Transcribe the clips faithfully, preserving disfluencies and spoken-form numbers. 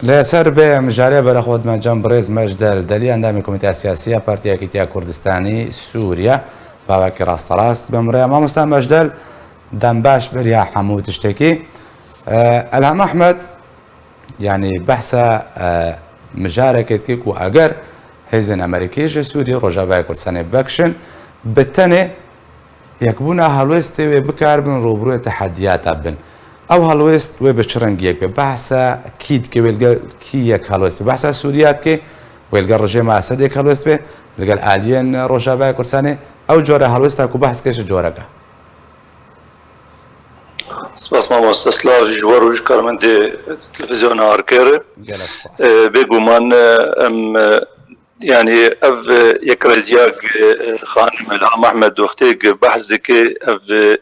Li ser vê mijarê berexwe dime cem birêz Mecdel Delî, endamê Komîteya Siyasî ya Partiya Yekîtiya Kurdistanî Sûriye, bawekî rasterast bimre. Mamosta Mecdel, dem baş beriya hemû tiştekî. E, Elham Ehmed, yanî behsa, e, mijarekê dike ku eger hêzên Amerîkî ji Sûriyê, Rojavayê Kurdistanê vekişin, bi tenê yekbûna helwêstê wê bikaribin rûbirûyê tehediyata bin. Ew helwêst wê bi çi rengiyek be? Behsa kî dike, wê li gel kî yek helwêst be? Behsa Sûriya dike, wê li gel rejîma Esedê yek helwêst be, li gel aliyên Rojavayê Kurdistanê? Ew cure helwêsta ku behs dike çi corek e? Spas mamoste, silav ji we û ji karmendê televîzyona Arke re. Gelek spas. E, bêguman, e, em, e, yanî ev, e, yekrêziya, e, xanim Elham Ehmed wextê behs dike, ev, e,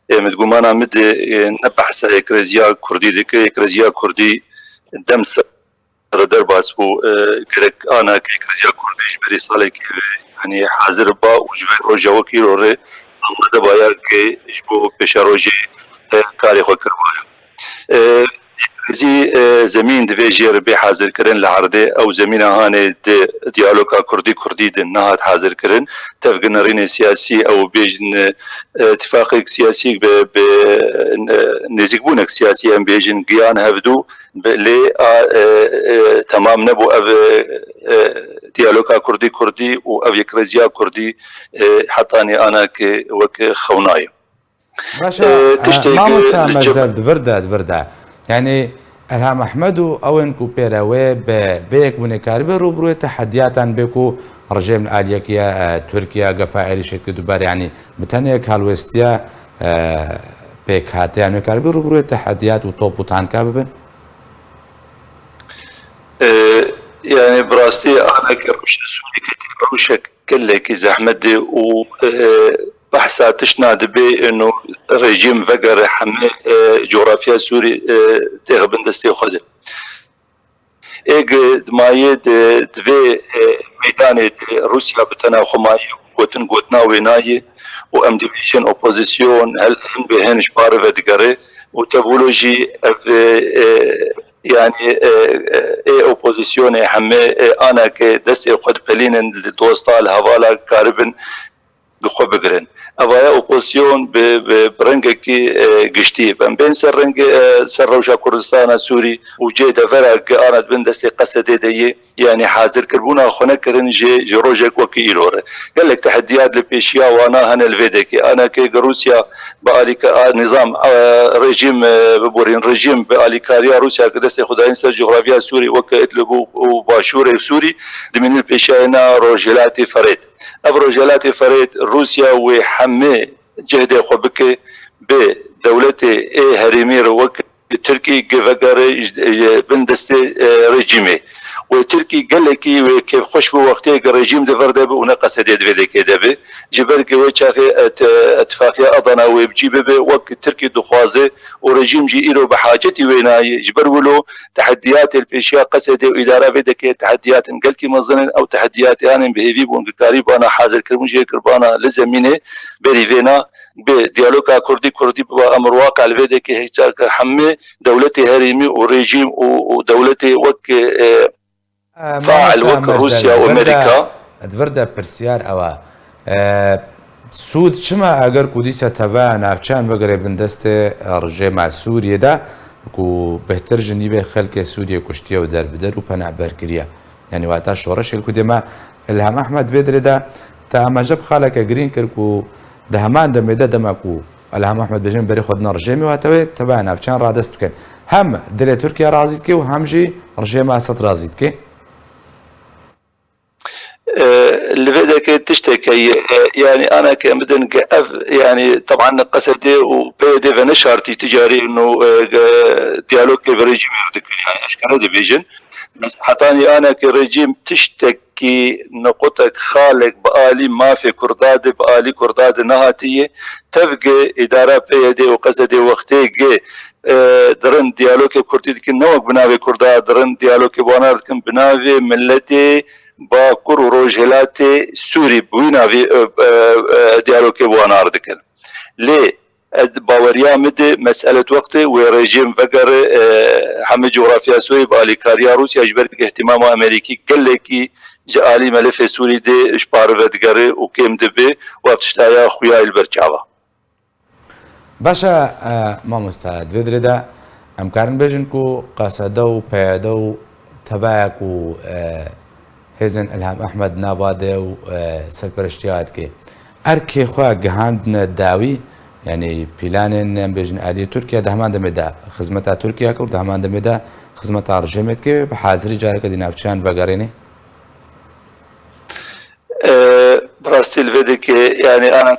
e, min gumana min de, e, ne behsa yekrêziya kurdî dike, yekrêziya kurdî dem ser re derbas bû, e, gerek ana ke Ekleziya Kurdî ji berî salekê ve, yanî hazir ba û ji vê roja wekî îro re amade ba ya ke ji bo pêşerojê, e, karê xwe kiribaya. E, Eklezî, e, zemîn divê jê re bê hazirkirin li erdê. Ew zemîna hanê di diyaloga Kurdî Kurdî de nehat hazirkirin. Tevginerînê siyasî ew bêjin, e, tifaqek siyasî bi, bi, e, nêzîkbûnek siyasî em bêjin giyan hevdû. Bi-, lê a, e, e, temam nebû ev, e, e, diyaloga Kurdî Kurdî û ev yekrêziya Kurdî, e, hetanî ana ke wek xewna ye. Baş e, E, tiştek, e, mamosta li cem- Mecdel, di vir de, di vir de. Yanî Elham Ehmed û ew ên ku pê re wê bi vê yekbûnê karibe rûbirûyê tehediyatan bê ku rejîm li aliyek ya, e, Tirkiye gefa êrîşê dike duber, yanî bi tenê yek helwêstiya, e, pêkhatiyan wê karibe rûbirûyê tehediyat û top û tanka bibin? E, yanî bi rastî aneke rewşa Sûrî ketî rewşek gelekî zehmet dê û, e, behsa tiştna dibê ino rejîm vegere hemê, e, coğrafya Sûrî, e, têxe bin destê xwe de. Êg dimayê di, di vê, e, meydanê de Rûsya bi tena xwe mayî û gotin gotina wê nayê û em dibêjin opozîsyon hel hin bi hin ji pare ve digere û tevûlo jî ev, e, e, yanî, e, e, ê opozîsyonê hemê, e, ana ke destê xwe dipelînin li dosta, li hevala karibin bi xwe bigirin. Evaya opozîsyon bi, bi, bi rengekî, e, giştî. Em bên ser rengê, e, ser rewşa Kurdistana Sûrî û cê devera ke ana di bin destê Qesedê de yê, yanî hazirkirbûna xwe nekirin jê ji rojek wekî îro re. Gelek tehediyat li pêşiya wana hene li vê dekê. Ana ke Rûsya bi alîka-, a, nizam, e, rejîm, e, biborîn, rejîm bi alîkariya Rûsya ke destê xwe dayîn ser coxrafiya Sûrî weke Idlib û, û başûrê Sûrî, dimînin li pêşiya na Rojhilatê Ferêt. Ev Rojhilatê Ferêt Rûsya wê hemê cehdê xwe bike bi dewletê ê herêmî re wek Tirkî ge vegere ji, ji bin destê, e, rejîmê. Wê Tirkî gelekî wê kêfxweş bi wextê ge rejîm di vir de bi û ne Qesedê di vê dekê de bi. Ji ber ke wê çaxê et-, etifaqiya Adana wê bi cî bibe wek Tirkî dixwaze û rejîm jî îro bi hacetî wê nayê. Ji ber wilo Tehdiyatê li pêşiya Qesedê û îdara vê dekê tehdiyatên gelkî mezin in. Ew tehdiyatê anên bi hêvî bûn, ki karîbana hazirkirbûn jê kirbana li zemînê berî vêna bi diyaloga Kurdî Kurdî biba emir waqe li vê dekê hêca ke hemê dewletê herêmî û rejîm û, û dewletê wek, e, E, fail mamosta wek Mecdel, Rûsya û di vir de, Amerîka. Di vir de pirsyar ew e. E, Sûd çima eger ku dîsa teva navçeyan vegire bin destê, e, rejêma Sûriyê de ku bêhtir ji nîvê xelkê Sûriyê kuştiye û derbider û penaber kiriye? Yanî wata şoreşê ku dê me Ilham Ehmed vê dirê de te amaje bi xaleke girîng kir ku di heman demê de dema ku Elham Ehmed bêjin berê xwe dina rejêmê, wate wê teva navçeyan radest bikin. Hem dilê Tirkiye razî dike û hem jî rejêma Esed razî dike. E, li vê dekê tiştek heye, e, yanî ana ke em bidin ke ev, yanî teban Qesedê û P Y D ve ne şartî ticarî û, e, ge-, diyalogê bi rejîmê re dikin, yanî eşkere dibêjin. Bes hetanî ana ke rejîm tiştekî, nuqutek, xalek bi alî mafê Kurda de, bi alî Kurda de nehatiye, tevge îdara P Y D û Qesedê wextê ge, e, dirin diyalogê Kurdî dikin, ne wek bi navê Kurda dirin diyalogê bi wana re dikin, bi navê miletê Bakur û Rojhilatê Sûrî bi wî navî, e, e, e, diyalogê bi wana re dikin. Lê Ez baweriya min de mesele wextê wê rejîm vegere, e, hemî cografya Sûriyê bi alîkariya Rûsya ji ber ku îhtîmama Amerîkî gelekî ji alî melefê Sûrî de ji pare vedigere û kêm dibe û ev tişta ya xuya li ber çav e. Baş e, e, mamoste, di vê dirê de em karin bêjin ku qesede û peyede û tevaya ku, e, hêzên Ilham Ehmed nava de û, e, serpereştiya dike, erkê xwe gihandine dawî, yanî planên, em bêjin, aliyê Tirkiye di heman demê de xizmeta Tirkiye kir, di heman demê de xizmeta rejîmê dike, bi hazirî careke dî navçeyan vegerêne? E, bi rastî li vê dike, yanî ana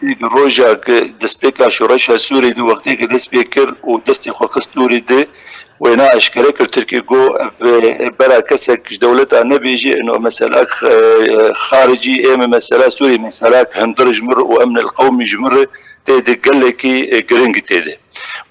wextê ku roja ku destpêka şoreşa Sûrî di wextê ku dest pê kir û destê xwe xist Sûrî di, wêna eşkere kir Tirkî got, ev, e, bera kesek ji dewleta nebêjî, ino mesela, e, xaricî ê min mesela Sûrî mesela hundir ji min re û emnil qewmî ji min re tê de gelekî, e, giring tê de.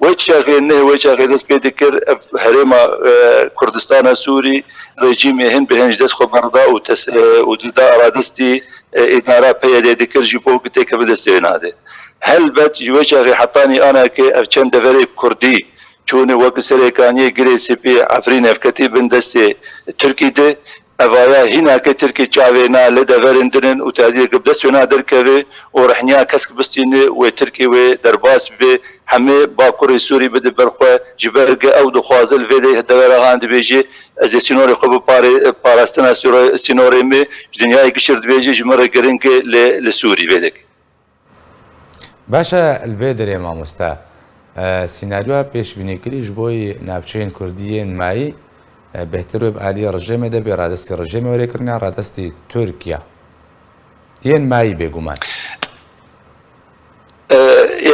Wê çaxê neh, wê çaxê dest pê dikir, ev herêma, e, Kurdistana Sûrî, rejîmê hin bi hin ji dest xwe berda û tes-, e, û dida radestî, e, îdara P Y D dikir ji bo ku têkeve destê wê nade. Helbet ji wê çaxê hetanî ana ke ev çend deverê Kurdî çûne wek Serêkaniyê, Girê Spî, Efrîn ev ketî bin destê Tirkî de, evaya hîna ke Tirkî çavê na li deverên din in û tadiyê ku bi dest wê na derkeve û rehniya kesk bistîne wê Tirkî wê derbas be, hemê Bakurê Sûrî bide ber xwe, ji ber ku ew dixwaze li vê de devera han dibêje, ez ê sînorê xwe bi parê-, parastina sîro-, sînorê me ji dinyayê gişir dibêje, ji min re giring e li, li Sûrî vê dike. Baş e, li vê dirê mamoste, e, sînaryoya pêşbînîkirî ji bo navçeyên Kurdî yên mayî, e, bêhtir wê bi aliyê rejêmê de bê, radestî rejêmê were kirin ya radestî Tirkiye? Yên mayî bêguman. E,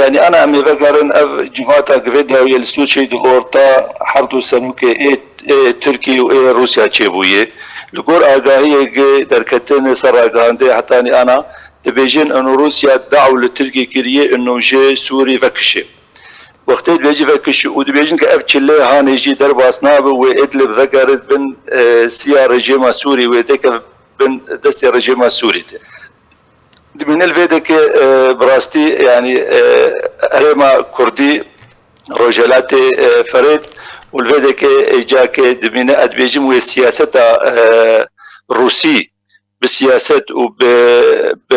yanî ana em ê vegerin ev civata ku vê dawiyê li Sûçê di orta her du serokê ê, ê Tirkî û ê Rûsya çêbûye. Li gor agahiyê ku derketine ser ragihandê hetanî ana, dibêjin ino Rûsya daw li Tirkî kiriye ino ji Sûrî vekişe. Wextê dibêjî vekişe û dibêjin ku ev çile hanê jî derbas nabe wê Idlib vegere bin, e, siya rejîma Sûrî wê têkeve bin destê rejîma Sûrî de. Dibîne li vê deke, e, bi rastî, yanî, e, herêma Kurdî, Rojhelatê, e, Ferêt û li vê deke, e, cake dibîne, ez dibêjim wê siyaseta, e, Rûsî bi siyaset û bi, bi,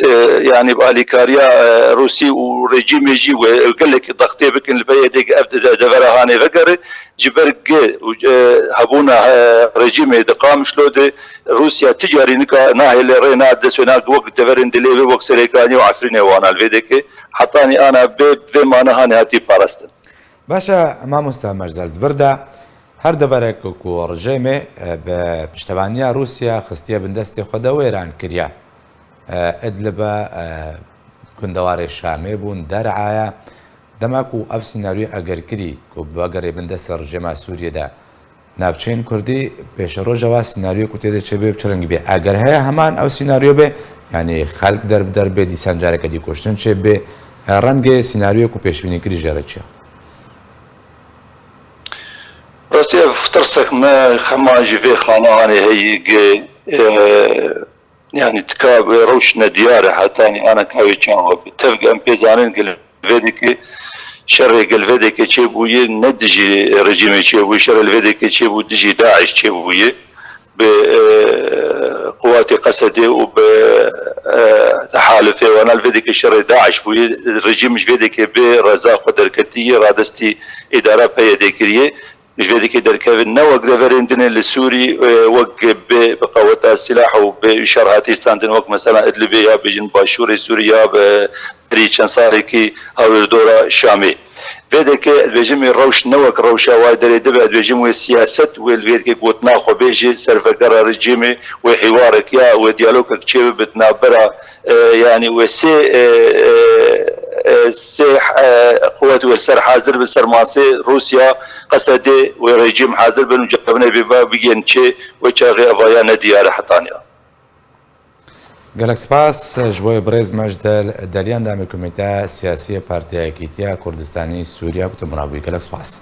e, yanî bi alîkariya, e, Rûsî û rejîmê jî wê gelekî dextê bikin li P Y D'ê ev de, de, devera hanê vegere. Ji ber gi û, e, hebûna, e, rejîmê di Qamişlo de Rûsya ti carî nika nahêle rê nade dest wê nake wek deverên Dilêvê, wek Serêkaniyê û Efrînê wana li vê deke. Hetanî ana bê vê mane hanê hatî parastin. Baş e, mamoste Mecdel, di vir de her deverek ku rejêmê, e, bi piştevaniya Rûsya xistiye bin destê xwe de wêran kiriye. E, Idlib e, e, gundewarê Şamê bûn, Der'a ye. Dema ku ev sînaryoyê egerkirî ku vegerê bin destê rejêma Sûriyê de, navçeyên Kurdî pêşeroja wa sînaryoyê ku tê de çêbê bi çi rengî bê? Eger heye heman ew sînaryo bê, yanî xelk derbider bê, dîsan careke dî kuştin çêbê, e, rengê sînaryoyê ku pêşbînîkirî jê re çi ye? Rastî ev tirsek me hema ji vê xanehanê heye, gi, e, yanî tika bi rewş nediyar e, hetanî ana ka wê çawa be. Tev em pê zanin gel vê dike, şerê gel vê dike çêbûye, ne dijî rejîmê çêbûye, şerê li vê dike çêbû dijî DAIŞ çêbûye. Bi, e, quwatê Qesedê û bi, e, tehalufê wana li vê dike şerê DAIŞ bûye. Rejîm ji vê dike bi reza xwe derketiye, radestî îdara P Y D kiriye. Ji vê dike derkevin ne wek deverên din ê li Sûrî, e, wek bi, bi qeweta sîlah û bi şer hatî standin, wek mesela Idlibê ya bêjin başûrê Sûrî ya bi berî çend salekî hawîrdora Şamê. Vê deke dibêjim ê rewş ne wek rewşa wayê derê dibe, dibêjim wê siyaset, wê li vê dike gotina xwe bêjê, servegera rejîmê, wê hîwarek ya, wê diyalogek çêbibe di navbera, e, yanî wê sê, e, e, e, sê, e, quwet wê li ser hazir bin, ser masê Rûsya, Qesedê, wê rejîm hazir bin û cevabine bê bigên çê, wê çaxê evaya nediyar e hetaniya. Gelek spas ji bo birêz me ji del-, deliyan de me Komîteya Siyasî ya Partiya Yekîtiya Kurdistanî Sûriya ku tu min re bûyî. Gelek spas.